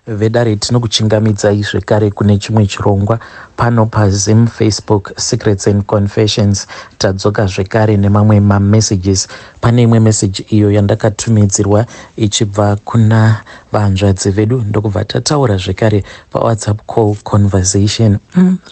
Vedare tinokuchingamidzai zvekare kune chimwe chirongwa pano paZim Facebook Secrets and Confessions. Tadzoka zvekare nemamwe mamessages. Pane imwe message iyo yandakatumidzirwa ichibva kuna vahanzvadzi vedu ndokubva tataura zvekare paWhatsApp call conversation.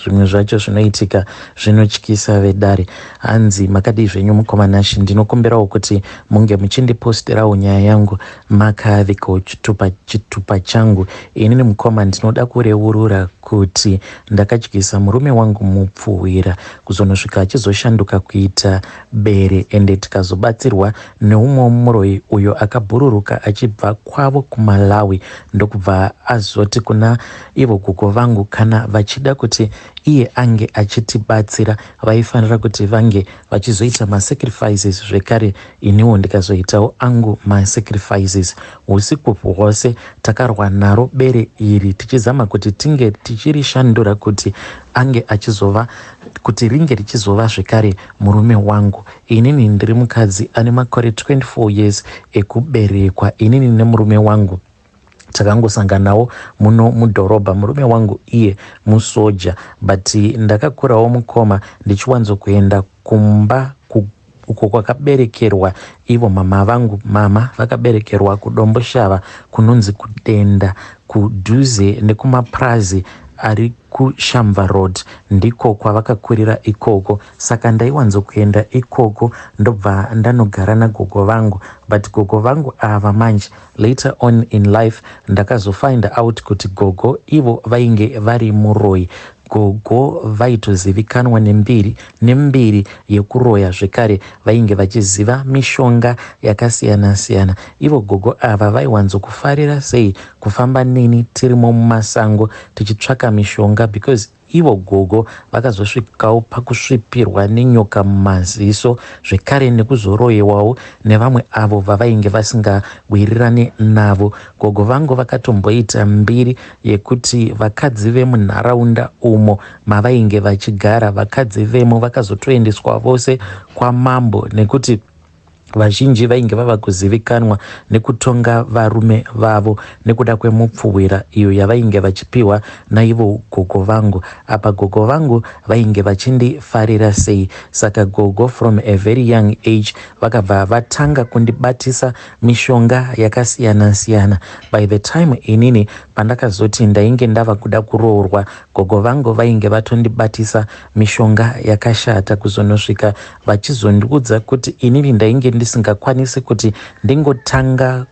Zvimwe zvacho zvinoitika zvinotyisa vedare. Hanzi makadii zvenyu mukoma Nashy, ndinokumbirawo kuti munge muchindipostirawo nyaya yangu makavikawo chitupa chitupa changu. Inini mukoma ndinoda kureurura kuti ndakadyisa murume wangu mupfuhwira kuzonosvika achizoshanduka kuita bere ende tikazobatsirwa neumwewo muroyi uyo akabhururuka achibva kwavo kuMalawi ndokubva azoti kuna ivo gogo vangu kana vachida kuti iye ange achitibatsira vaifanira kuti vange vachizoita masacrifices zvekare iniwo ndikazoitawo angu masacrifices. Husiku hwose takarwa naro bere iri tichizama kuti tinge tichirishandura kuti ange achizova kuti ringe richizova zvekare murume wangu. Inini ndiri mukadzi ane makore 24 years ekuberekwa. Inini nemurume wangu takangosanganawo muno mudhorobha. Murume wangu iye musoja but ndakakurawo mukoma ndichiwanzokuenda kumba uko kwakaberekerwa ivo mama vangu. Mama vakaberekerwa kuDomboshava kunonzi kuDenda kudhuze nekumapurazi ari kuShamva Road ndiko kwavakakurira ikoko saka ndaiwanzokuenda ikoko ndobva ndanogara nagogo vangu but gogo vangu ava manje later on in life ndakazofind out kuti gogo ivo vainge vari muroyi. Gogo vaitozivikanwa nembiri nembiri yekuroya zvekare vainge vachiziva mishonga yakasiyana siyana. Ivo gogo ava vaiwanzokufarira sei kufamba neni tirimo mumasango tichitsvaka mishonga because ivo gogo vakazosvikawo pakusvipirwa nenyoka mumaziso zvekare nekuzoroyewawo nevamwe avo vavainge vasingawirirane navo. Gogo vangu vakatomboita mbiri yekuti vakadzi vemunharaunda umo mavainge vachigara vakadzi vemo vakazotoendeswa vose kwamambo nekuti vazhinji vainge vava kuzivikanwa nekutonga varume vavo nekuda kwemupfuhwira iyo yavainge vachipiwa naivo gogo vangu. Apa gogo vangu vainge vachindifarira sei saka gogo from a very young age vakabva vatanga kundibatisa mishonga yakasiyana siyana. By the time inini pandakazoti ndainge ndava kuda kuroorwa gogo vangu vainge vatondibatisa mishonga yakashata kuzonosvika vachizondiudza kuti inini ndainge ndisingakwanisi kuti ndingotanga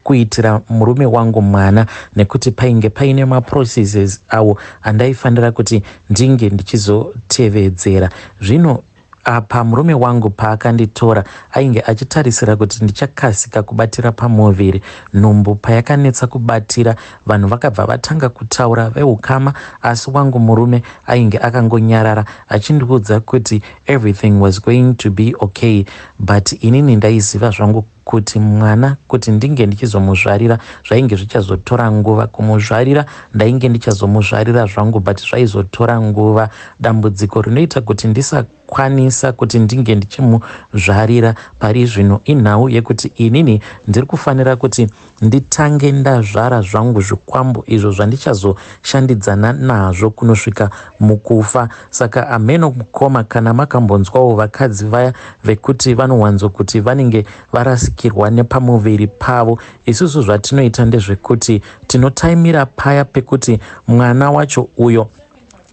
kuitira murume wangu mwana nekuti painge paine maprocesses awo andaifanira kuti ndinge ndichizotevedzera. Zvino apa murume wangu paakanditora ainge achitarisira kuti ndichakasika kubatira pamuviri. Nhumbu payakanetsa kubatira vanhu vakabva vatanga kutaura veukama asi wangu murume ainge akangonyarara achindiudza kuti everything was going to be okay but inini ndaiziva zvangu kuti mwana kuti ndinge ndichizomuzvarira zvainge zvichazotora nguva. Kumuzvarira ndainge ndichazomuzvarira zvangu but zvaizotora nguva. Dambudziko rinoita kuti ndisakwanisa kuti ndinge ndichimuzvarira pari zvino inhau yekuti inini ndiri kufanira kuti nditange ndazvara zvangu zvikwambo izvo zvandichazoshandidzana nazvo kunosvika mukufa. Saka ameno mukoma kana makambonzwawo vakadzi vaya vekuti vanowanzokuti vanenge varasikirwa nepamuviri pavo. Isusu zvatinoita ndezvekuti tinotaimira paya pekuti mwana wacho uyo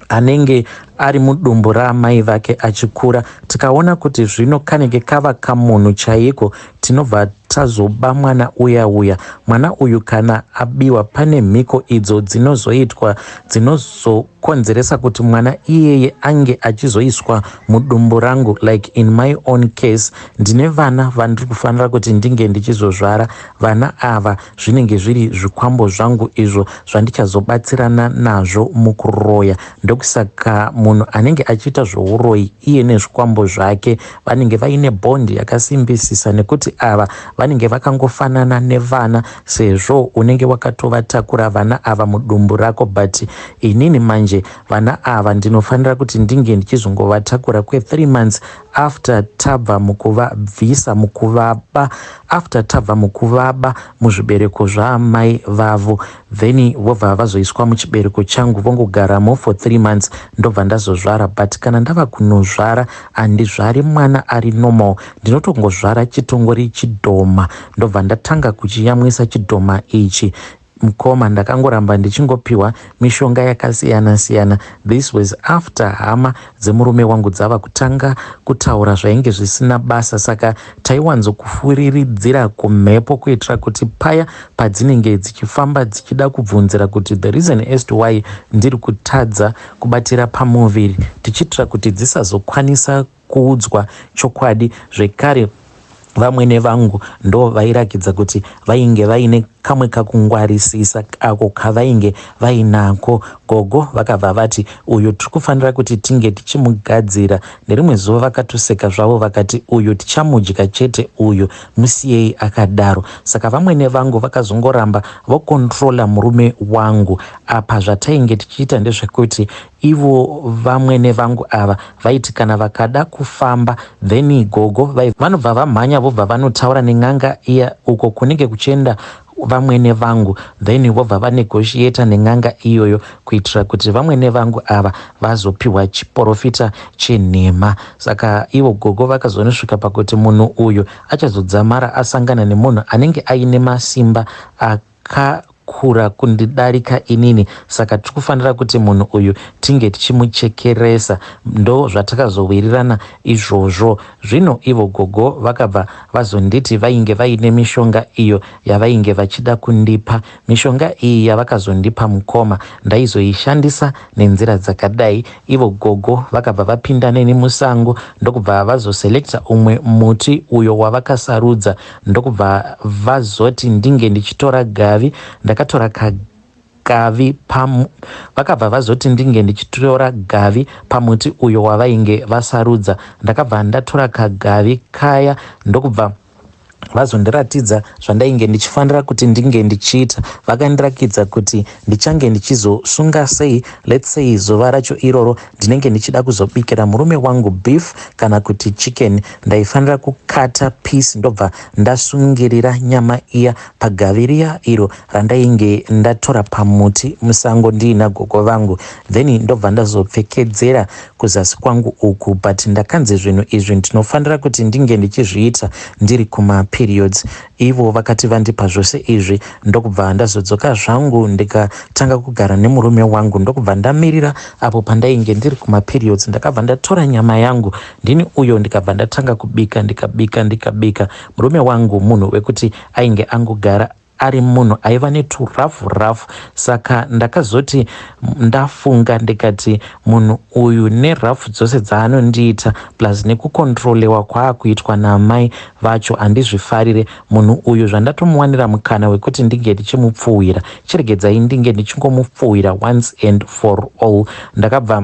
anenge ari mudumbu raamai vake achikura tikaona kuti zvino kanenge kava kamunhu chaiko tinobva tazoba mwana uya uya. Mwana uyu kana abiwa pane mhiko idzo dzinozoitwa dzinozokonzeresa kuti mwana iyeye ange achizoiswa mudumbu rangu. Like in my own case ndine vana vandiri kufanira kuti ndinge ndichizozvara. Vana ava zvinenge zviri zvikwambo zvangu izvo zvandichazobatsirana nazvo mukuroya. Ndokusaka munhu anenge achiita zveuroyi iye nezvikwambo zvake vanenge vaine bond yakasimbisisa nekuti ava Vanenge vakangofanana nevana sezvo unenge wakatovatakura vana ava mudumbu rako, but inini manje vana ava ndinofanira kuti ndinge ndichizongovatakura kwe3 months after tabva mukuvabvisa mukuvaba, after tabva mukuvaba muzvibereko zvaamai vavo, then vobva vazoiswa muchibereko changu, vongogaramo for 3 months, ndobva ndazozvara. But kana ndava kunozvara, handizvari mwana ari normal, ndinotongozvara chitongori chidhoma, ndobva ndatanga kuchiyamwisa chidhoma ichi. Mukoma, ndakangoramba ndichingopiwa mishonga yakasiyana siyana. This was after hama dzemurume wangu dzava kutanga kutaura zvainge zvisina basa, saka taiwanzokufuriridzira kumhepo kuitira kuti paya padzinenge dzichifamba dzichida kubvunzira kuti the reason as to why ndiri kutadza kubatira pamuviri, tichiitira kuti dzisazokwanisa kuudzwa chokwadi. Zvekare vamwene vangu ndo vairakidza kuti vainge vaine kamwe kakungwarisisa ako kavainge vainako. Gogo vakabva vati, "Uyu tiri kufanira kuti tinge tichimugadzira." Nerimwe zuva vakatoseka zvavo vakati, "Uyu tichamudya chete, uyu musiyei akadaro." Saka vamwene vangu vakazongoramba vokontrola murume wangu. Apa zvatainge tichiita ndezvekuti ivo vamwene vangu ava vaiti kana vakada kufamba, then gogo vanobva vamhanya, vobva vanotaura nen'anga iya uko kunenge kuchienda vamwene vangu, then vobva vanegotiata nen'anga iyoyo kuitira kuti vamwene vangu ava vazopiwa chiprofita chenhema. Saka ivo gogo vakazonosvika pakuti munhu uyu achazodzamara asangana nemunhu anenge aine masimba akakura kundidarika inini, saka tiri kufanira kuti munhu uyu tinge tichimuchekeresa. Ndo zvatakazowirirana izvozvo. Zvino ivo gogo vakabva vazonditi vainge vaine mishonga iyo yavainge vachida kundipa. Mishonga iyi yavakazondipa, mukoma, ndaizoishandisa nenzira dzakadai. Ivo gogo vakabva vapinda neni musango, ndokubva vazoselekta umwe muti uyo wavakasarudza, ndokubva vazoti ndinge ndichitora gavi. Ndakatora kagavi pamu, vakabva vazoti ndinge ndichitora gavi pamuti uyo wavainge vasarudza. Ndakabva ndatora kagavi kaya, ndokubva vazondiratidza zvandainge ndichifanira kuti ndinge ndichiita. Vakandirakidza kuti ndichange ndichizosunga sei. Let's say zuva racho iroro ndinenge ndichida kuzobikira murume wangu beef kana kuti chicken, ndaifanira kukata piece, ndobva ndasungirira nyama iya pagavi riya iro randainge ndatora pamuti musango ndiina gogo vangu, then ndobva ndazopfekedzera kuzasi kwangu uku. But ndakanzi zvinhu izvi ndinofanira kuti ndinge ndichizviita ndiri kumaperiods. Ivo vakati vandipa zvose izvi, ndokubva ndazodzoka zvangu, ndikatanga kugara nemurume wangu, ndokubva ndamirira apo pandainge ndiri kumaperiods. Ndakabva ndatora nyama yangu, ndini uyo, ndikabva ndatanga kubika, ndikabika, ndikabika. Murume wangu munhu wekuti ainge angogara ari munhu aiva neturafu rafu, saka ndakazoti ndafunga ndikati munhu uyu nerafu dzose dzaanondiita plus nekukontrolewa kwaakuitwa naamai vacho, handizvifarire. Munhu uyu zvandatomuwanira mukana wekuti ndinge ndichimupfuwira, chiregedzai ndinge ndichingomupfuwira once and for all. Ndakabva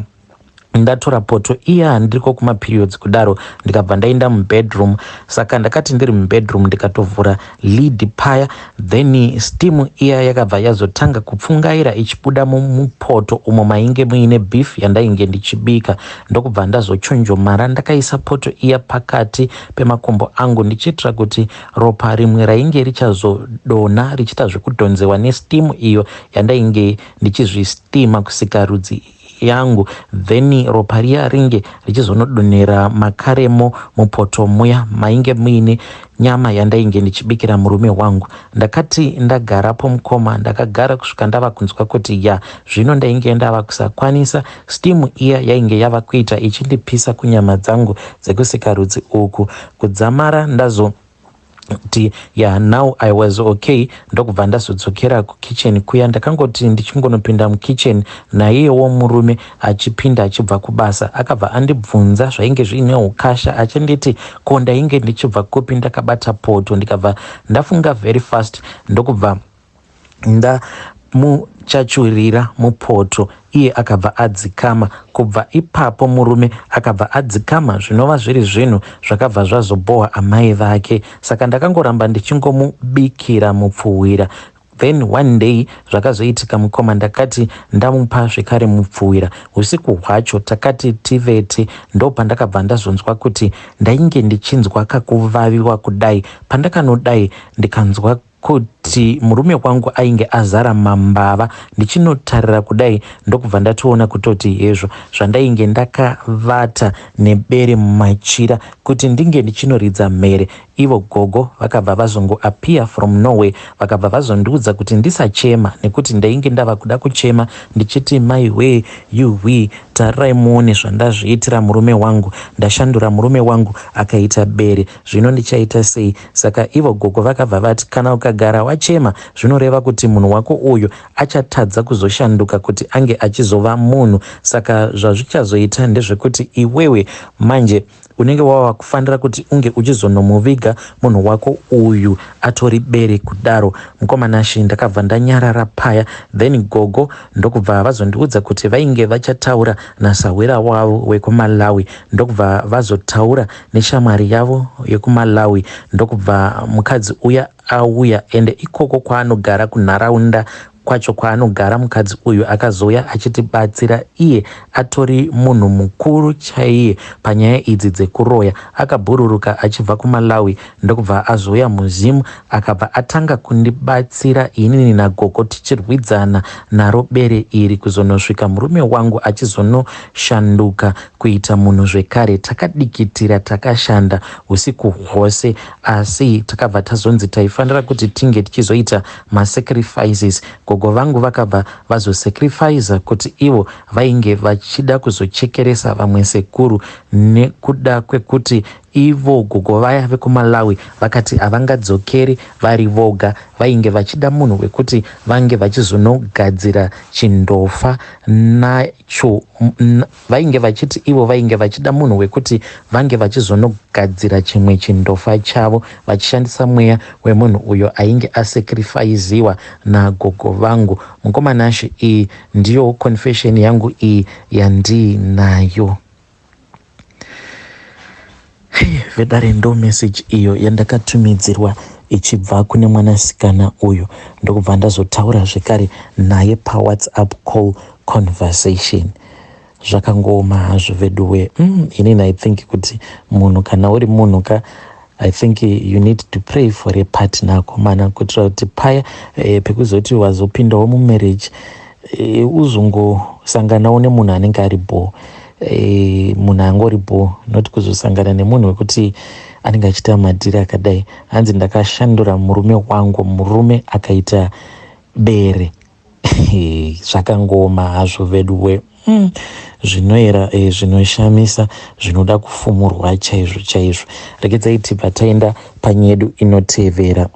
ndatora poto iya ndiriko kumaperiods kudaro, ndikabva ndaenda mubedroom. Saka ndakati ndiri mubedroom, ndikatovhura lid paya, then steam iya yakabva yazotanga kupfungaira ichibuda mupoto umo mainge muine beef yandainge ndichibika, ndokubva ndazochonjomara ndakaisa poto iya pakati pemakumbo angu, ndichiitira kuti ropa rimwe rainge richazodonha richiita zvekudhonzewa nesteam iyo yandainge ndichizvistima kusikarudzi yangu, then ropa riya ringe richizonodonhera makaremo mupoto muya mainge muine nyama yandainge ndichibikira murume wangu. Ndakati ndagarapo, mukoma, ndakagara kusvika ndava kunzwa kuti ya, zvino ndainge ndava kusakwanisa. Steam iya yainge yava kuita ichindipisa kunyama dzangu dzekusikarudzi uku, kudzamara ndazo kuti ya, now I was okay, ndokubva ndazodzokera kukitchen kuya. Ndakangoti ndichingonopinda mukitchen, naiyewo murume achipinda achibva kubasa, akabva andibvunza zvainge zviine ukasha, achinditi ko ndainge ndichibva kupi ndakabata poto. Ndikabva ndafunga very fast, ndokubva nda Ndakamuchachurira mupoto iye akabva adzikama. Kubva ipapo murume akabva adzikama zvinova zviri zvinhu zvakabva zvazobhohwa amai vake. Saka ndakangoramba ndichingomubikira mupfuhwira. Then one day zvakazoitika mukoma ndakati ndamupa zvekare mupfuhwira. Husiku hwacho takati tivete ndopandakabva ndazonzwa kuti ndainge ndichinzwa kakuvaviwa kudai. Pandakanodai ndikanzwa kuti murume wangu ainge azara mambava ndichinotarira kudai ndokubva ndatoona kutoti hezvo zvandainge ndakavata nebere mumachira kuti ndinge ndichinoridza mhere ivo gogo vakabva vazongo appear from nowhere vakabva vazondiudza kuti ndisachema nekuti ndainge ndava kuda kuchema ndichiti maiwee yuhwii tarirai muone zvandazviitira murume wangu ndashandura murume wangu akaita bere zvino ndichaita sei saka ivo gogo vakabva vati kana ukagara wachema zvinoreva kuti munhu wako uyu achatadza kuzoshanduka kuti ange achizova munhu saka zvazvichazoita ndezvekuti iwewe manje unenge wava kufanira kuti unge uchizonomuviga munhu wako uyu atori bere kudaro. Mukoma Nashy ndakabva ndanyarara paya then gogo ndokubva vazondiudza kuti vainge vachataura nasahwira wavo wekuMalawi ndokubva vazotaura neshamwari yavo yekuMalawi ndokubva mukadzi uya auya ende ikoko kwaanogara kunharaunda kwacho kwaanogara mukadzi uyu akazouya achitibatsira iye atori munhu mukuru chaiye panyaya idzi dzekuroya akabhururuka achibva kuMalawi ndokubva azouya muZim akabva atanga kundibatsira inini nagogo tichirwidzana naro bere iri kuzonosvika murume wangu achizonoshanduka kuita munhu zvekare takadikitira takashanda usiku hwose asi takabva tazonzi taifanira kuti tinge tichizoita masacrifices gogo vangu vakabva vazosacrificer kuti ivo vainge vachida kuzochekeresa vamwe sekuru nekuda kwekuti ivo gogo vaya vekuMalawi vakati havangadzokeri vari voga vainge vachida munhu wekuti vange vachizonogadzira chindofa nacho vainge vachiti ivo vainge vachida munhu wekuti vange vachizonogadzira chimwe chindofa chavo vachishandisa mweya wemunhu uyo ainge asacrifiziwa nagogo vangu. Mukoma Nashe iyi ndiyo confession yangu iyi yandiinayo. Vedare ndo message iyo yandakatumidzirwa ichibva kune mwanasikana uyu ndokubva ndazotaura zvekare naye paWhatsApp call conversation. Zvakangooma hazvo veduwe. Inini I think kuti munhu kana uri munhu ka I think you need to pray for a partner akomana kuitira kuti paya pekuzoti wazopindawo mumarriage uzongosanganawo nemunhu anenge ari bho munhu angori bho not kuzosangana nemunhu wekuti anenge achiita madhiri akadai. Hanzi ndakashandura murume wangu murume akaita bere. Zvakangooma hazvo veduwe. Zvinoera zvinoshamisa zvinoda kufumurwa chaizvo chaizvo. Regedzai tibva taenda panyedu inotevera.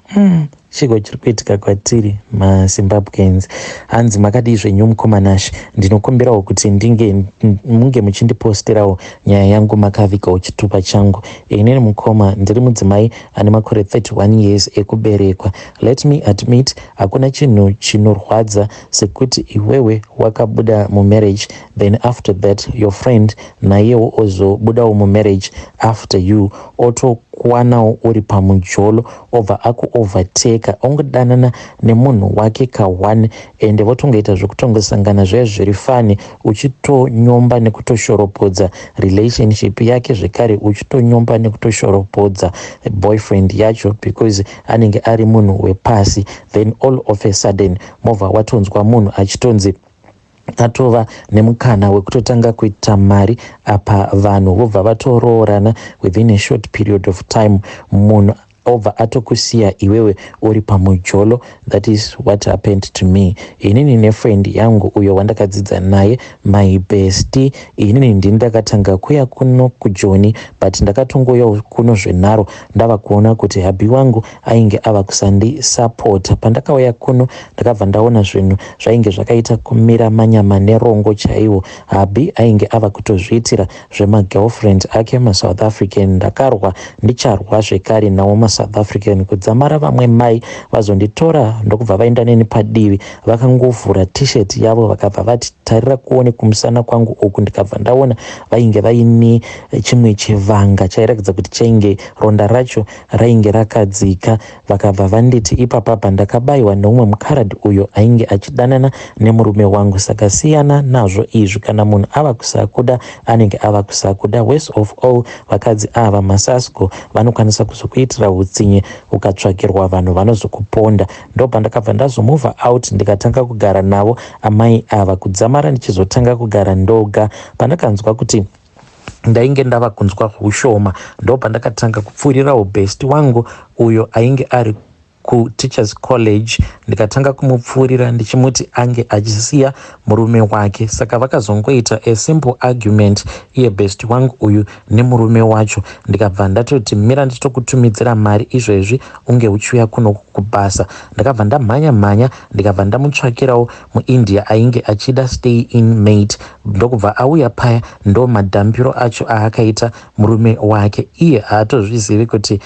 Chiko chiri kuitika kwatiri maZimbabweans? Hanzi makadii zvenyu mukoma Nashe, ndinokumbirawo kuti ndinge munge muchindiposterawo nyaya yangu makavigawo chitupa changu. Inini mukoma ndiri mudzimai ane makore 31 years ekuberekwa. Let me admit hakuna chinhu chinorwadza sekuti iwewe wakabuda mumarriage then after that your friend naiyewo ozobudawo mumarriage after you otokuwanawo uri pamujolo obva akuovertaka ongodanana nemunhu wake ka1 ende votongoita zvekutongosangana zviya zviri funny uchitonyomba nekutoshoropodza relationship yake zvekare uchitonyomba nekutoshoropodza boyfriend yacho because anenge ari munhu wepasi. Then all of a sudden movha watonzwa munhu achitonzi atova nemukana wekutotanga kuita mari apa vanhu vobva vatoroorana within a short period of time munhu obva atokusiya iwewe uri pamujolo. That is what happened to me inini nefriend yangu uyo wandakadzidza naye, my bestie. Inini ndini ndakatanga kuya kuno kuJoni but ndakatongoyawo kuno zvenharo ndava kuona kuti hubby wangu ainge ava kusandisapota. Pandakauya kuno ndakabva ndaona zvinhu zvainge zvakaita kumira manyama nerongo chaiwo. Hubby ainge ava kutozviitira zvemagirlfriend ake maSouth African. Ndakarwa ndicharwa zvekare nawo maSouth. muSouth African kudzamara vamwe mai vazonditora ndokubva vaenda neni padivi. Vakangovhura t-shirt yavo vakabva vati tarira kuone kumusana kwangu uku. Ndikabva ndaona vainge vaine chimwe chivanga chairatidza kuti chainge ronda racho rainge rakadzika. Vakabva vanditi ipapapa ndakabayiwa neumwe mukaradhi uyo ainge achidanana nemurume wangu, saka siyana nazvo izvi. Kana munhu ava kusakuda, anenge ava kusakuda. Worst of all, vakadzi ava masasco vanokwanisa kuzokuitira utsinye, ukatsvakirwa vanhu vanozokuponda. Ndopandakabva ndazomove out, ndikatanga kugara navo amai ava kudzamara ndichizotanga kugara ndoga. Pandakanzwa kuti ndainge ndava kunzwa ushoma, ndopandakatanga kupfuurirawo best wangu uyo ainge ari kuTeachers College. Ndikatanga kumupfuurira ndichimuti ange achisiya murume wake. Saka vakazongoita a simple argument iye best wangu uyu nemurume wacho. Ndikabva ndatoti, "Mira nditokutumidzira mari izvezvi, unge uchiuya kuno kubasa." Ndakabva ndamhanya mhanya, ndikabva ndamutsvakirawo muIndia ainge achida stay in mate, ndokubva auya paya. Ndo madhambiro acho aakaita murume wake. Iye haatozvizivi kuti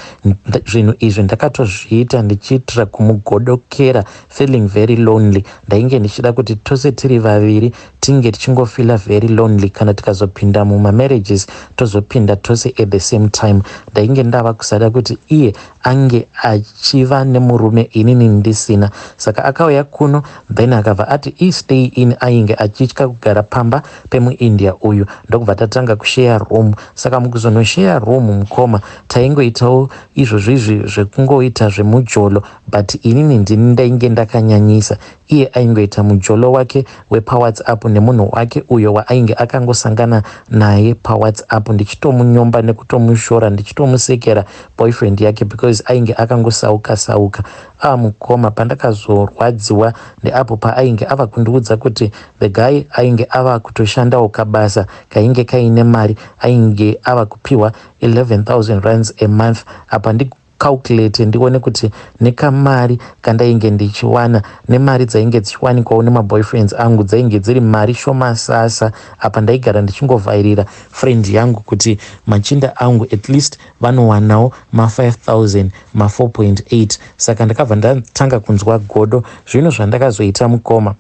zvinhu izvi ndakatozviita ndichiitira kumugodokera. Feeling very lonely, ndainge ndichida kuti tose tiri vaviri tinge tichingofeela very lonely. Kana tikazopinda mumamarriages, tozopinda tose at the same time. Ndainge ndava kusada kuti iye ange achiva nemurume, inini ndisina. Saka akauya kuno, then akabva ati istay in, ainge achitya kugara pamba pemuIndia uyu. Ndokubva tatanga kusheya room. Saka mukuzonosheya room, mukoma, taingoitawo izvozvizvi zvekungoita zvemujolo, but inini ndini ndainge ndakanyanyisa. Iye aingoita mujolo wake wepaWhatsApp nemunhu wake uyo waainge akangosangana naye paWhatsApp, ndichitomunyomba nekutomushora, ndichitomusekera boyfriend yake because ainge akangosauka sauka. Amukoma, pandakazorwadziwa ndeapo paainge ava kundiudza kuti the guy ainge ava kutoshandawo kabasa kainge kaine mari, ainge ava kupiwa 11,000 rands a month. Apa ndicalculate ndione kuti nekamari kandainge ndichiwana nemari dzainge dzichiwanikwawo nemaboyfriends angu dzainge dziri mari shoma sasa. Apa ndaigara ndichingovhairira friend yangu kuti machinda angu at least vanowanawo ma5000, ma4.8. Saka ndakabva ndatanga kunzwa godo. Zvinhu zvandakazoita, mukoma,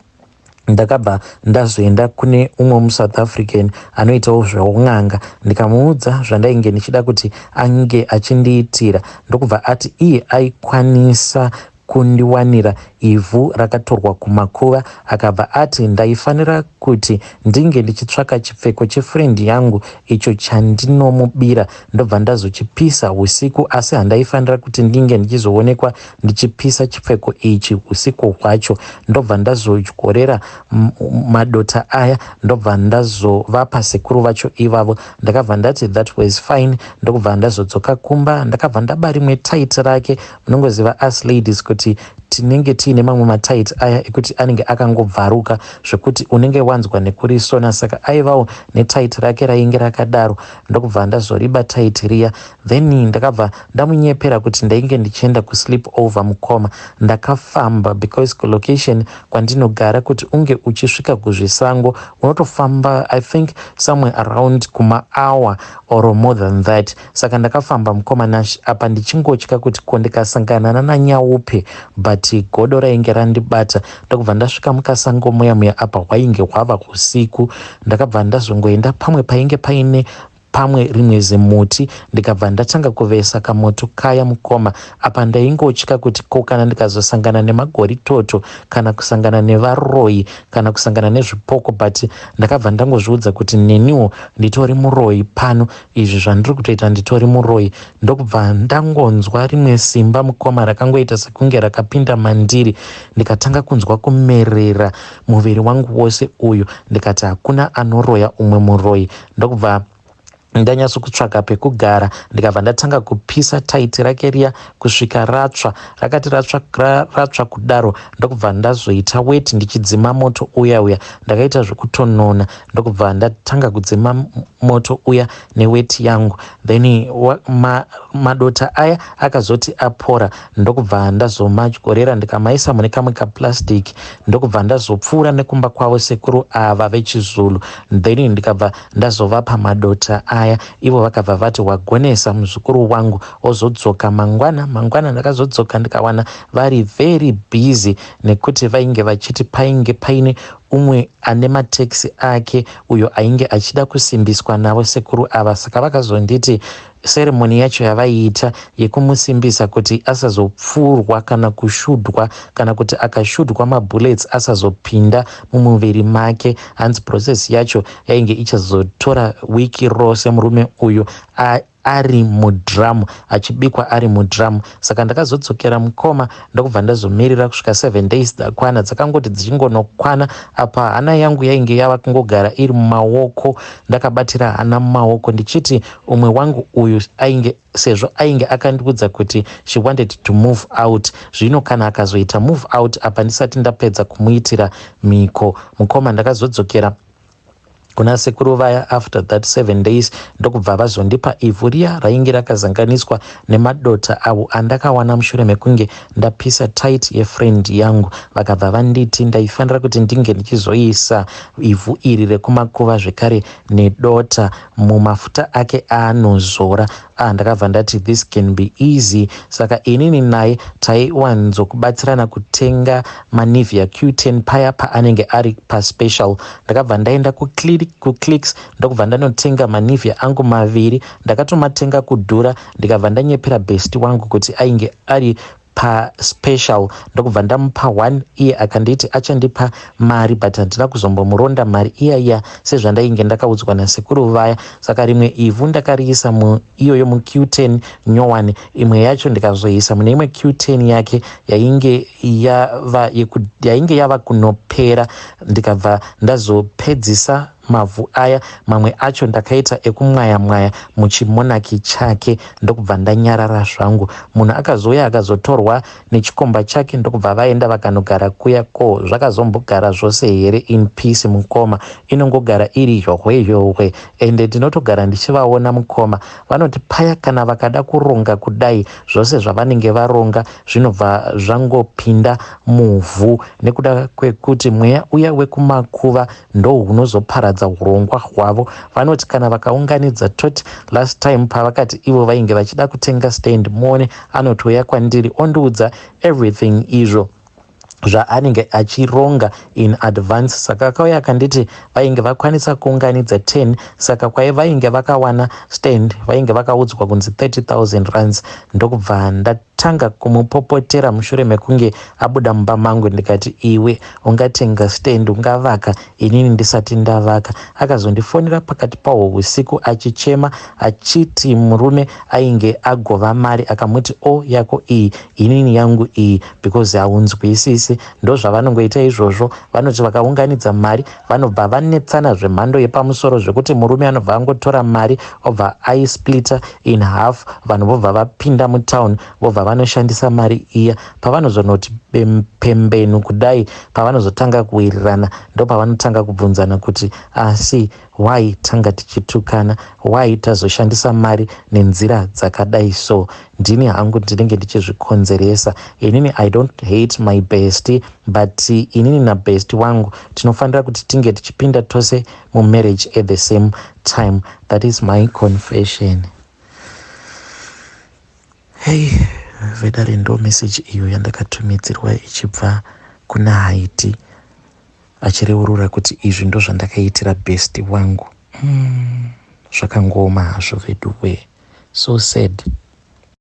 ndakabva ndazoenda kune umwe muSouth African anoitawo zveun'anga, ndikamuudza zvandainge ndichida kuti ange achindiitira. Ndokubva ati iye aikwanisa kundiwanira ivhu rakatorwa kumakuva. Akabva ati ndaifanira kuti ndinge ndichitsvaka chipfeko chefriend yangu icho chandinomubira, ndobva ndazochipisa usiku, asi handaifanira kuti ndinge ndichizoonekwa ndichipisa chipfeko ichi usiku hwacho. Ndobva ndazodyorera madota aya, ndobva ndazovapa sekuru vacho ivavo. Ndakabva ndati that was fine, ndokubva ndazodzoka kumba. Ndakabva ndaba rimwe tight rake. Munongoziva us ladies kuti tinenge tiine mamwe matight aya ekuti anenge akangobvaruka zvekuti unenge wanzwa nekurisona. Saka aivawo netight rake rainge rakadaro. Ndokubva ndazoriba tight riya. Then ndakabva ndamunyepera kuti ndainge ndichienda kusleep over. Mukoma, ndakafamba because kulocation kwandinogara, kuti unge uchisvika kuzvisango unotofamba, I think somewhere around kumahour or more than that. Saka ndakafamba, mukoma Nash, apa ndichingotya kuti ko ndikasangana nananyaupe, but godo rainge randibata. Ndokubva ndasvika mukasango muya muya. Apa hwainge hwava usiku. Ndakabva ndazongoenda pamwe painge paine pamwe rimwe zimuti, ndikabva ndatanga kuvesa kamoto kaya. Mukoma, apa ndaingotya kuti ko kana ndikazosangana nemagoritoto, kana kusangana nevaroyi, kana kusangana nezvipoko. But ndakabva ndangozviudza kuti neniwo nditori muroyi pano, izvi zvandiri kutoita nditori muroyi. Ndokubva ndangonzwa rimwe simba, mukoma, rakangoita sekunge rakapinda mandiri. Ndikatanga kunzwa kumerera muviri wangu wose uyu. Ndikati hakuna anoroya umwe muroyi. Ndokubva ndanyatsokutsvaga pekugara, ndikabva ndatanga kupisa tight rake riya kusvika ratsva. Rakati ratsva kudaro, ndokubva ndazoita weti ndichidzima moto uya uya. Ndakaita zvekutonona, ndokubva ndatanga kudzima moto uya neweti yangu. Then madota aya akazoti apora, ndokubva ndazomadyorera, ndikamaisa mune kamwe kaplastic. Ndokubva ndazopfuura nekumba kwavo sekuru ava vechiZulu, then ndikabva ndazovapa madota aya. aya. Ivo vakabva vati, "Wagonesa, muzukuru wangu, ozodzoka mangwana." Mangwana ndakazodzoka ndikawana vari very busy, nekuti vainge vachiti painge paine umwe ane matekisi ake uyo ainge achida kusimbiswa navo sekuru ava. Saka vakazonditi ceremony yacho yavaiita yekumusimbisa kuti asazopfurwa kana kushudwa, kana kuti akashudwa mabullets asazopinda mumuviri make, hanzi process yacho yainge ichazotora wiki rose, murume uyu ari mudhiramu, achibikwa ari mudhiramu. Saka ndakazodzokera, mukoma, ndokubva ndazomirira kusvika 7 days dzakwana. Dzakangoti dzichingonokwana apa, hana yangu yainge yava kungogara iri mumaoko, ndakabatira hana mumaoko, ndichiti umwe wangu uyu ainge, sezvo ainge akandiudza kuti she wanted to move out, zvino kana akazoita move out apa ndisati ndapedza kumuitira mhiko. Mukoma, ndakazodzokera kuna sekuru vaya after that 7 days, ndokubva vazondipa ivhu riya rainge rakazanganiswa nemadota avo andakawana mushure mekunge ndapisa tight yefriend yangu. Vakabva vanditi ndaifanira kuti ndinge ndichizoisa ivhu iri rekumakuva zvekare nedota mumafuta ake aanozora. Ah, ndakabva ndati this can be easy. Saka inini naye taiwanzokubatsirana kutenga maNivea Q10 paya paanenge ari paspecial. Ndakabva ndaenda kuClicks, ndokubva ndanotenga maNivea angu maviri. Ndakatomatenga kudhura, ndikabva ndanyepera best wangu kuti ainge ari paspecial, ndokubva ndamupa one. Iye akanditi achandipa mari, but handina kuzombomuronda mari iya iya, sezvandainge ndakaudzwa nasekuru vaya. Saka rimwe ivhu ndakariisa muiyoyo muQ10 nyowani, imwe yacho ndikazoisa mune imwe Q10 yake yainge yava kunopera. Ndikabva ndazopedzisa mavhu aya. Mamwe acho ndakaita ekumwaya mwaya muchimonaki chake, ndokubva ndanyarara zvangu. Munhu akazouya akazotorwa nechikomba chake, ndokubva vaenda vakanogara kuya. Ko zvakazombogara zvose here in peace, mukoma? Inongogara iri yohwe yohwe, ende ndinotogara ndichivaona, mukoma. Vanoti paya kana vakada kuronga kudai, zvose zvavanenge varonga zvinobva zvangopinda muvhu, nekuda kwekuti mweya uya wekumakuva ndo hunozoparadza urongwa hwavo. Vanoti kana vakaunganidza, toti last time pavakati ivo vainge vachida kutenga stand, muone anotouya kwandiri ondiudza everything izvo zvaanenge achironga in advance. Saka akauya akanditi vainge vakwanisa kuunganidza 10, saka kwai vainge vakawana stand vainge vakaudzwa kunzi 30 000 rands. Ndokubva ndatanga kumupopotera mushure mekunge abuda mumba mangu, ndikati, "Iwe ungatenga stand, ungavaka inini ndisati ndavaka?" Akazondifonera pakati pahwo usiku achichema, achiti murume ainge agova mari, akamuti, "O oh, yako iyi, inini yangu iyi, because haunzwisisi." Ndo zvavanongoita izvozvo. Vanoti vakaunganidza mari, vanobva vanetsana zvemhando yepamusoro, zvekuti murume anobva angotora mari, obva aisplita in half. Vanhu vobva vapinda mutown, vobva vanoshandisa mari iya. Pavanozonoti pembenu kudai, pavanozotanga kuwirirana, ndo pavanotanga kubvunzana kuti, "Asi why tanga tichitukana? Why tazoshandisa mari nenzira dzakadai?" So ndini hangu ndinenge ndichizvikonzeresa inini. I don't hate my best, but inini nabest wangu tinofanira kuti tinge tichipinda tose mumarriage at the same time. That is my confession. Hey, vedare, ndo message iyo yandakatumidzirwa ichibva kuna Haiti, achireurura kuti izvi ndo zvandakaitira best wangu. Zvakangooma hazvo veduwe, so sad.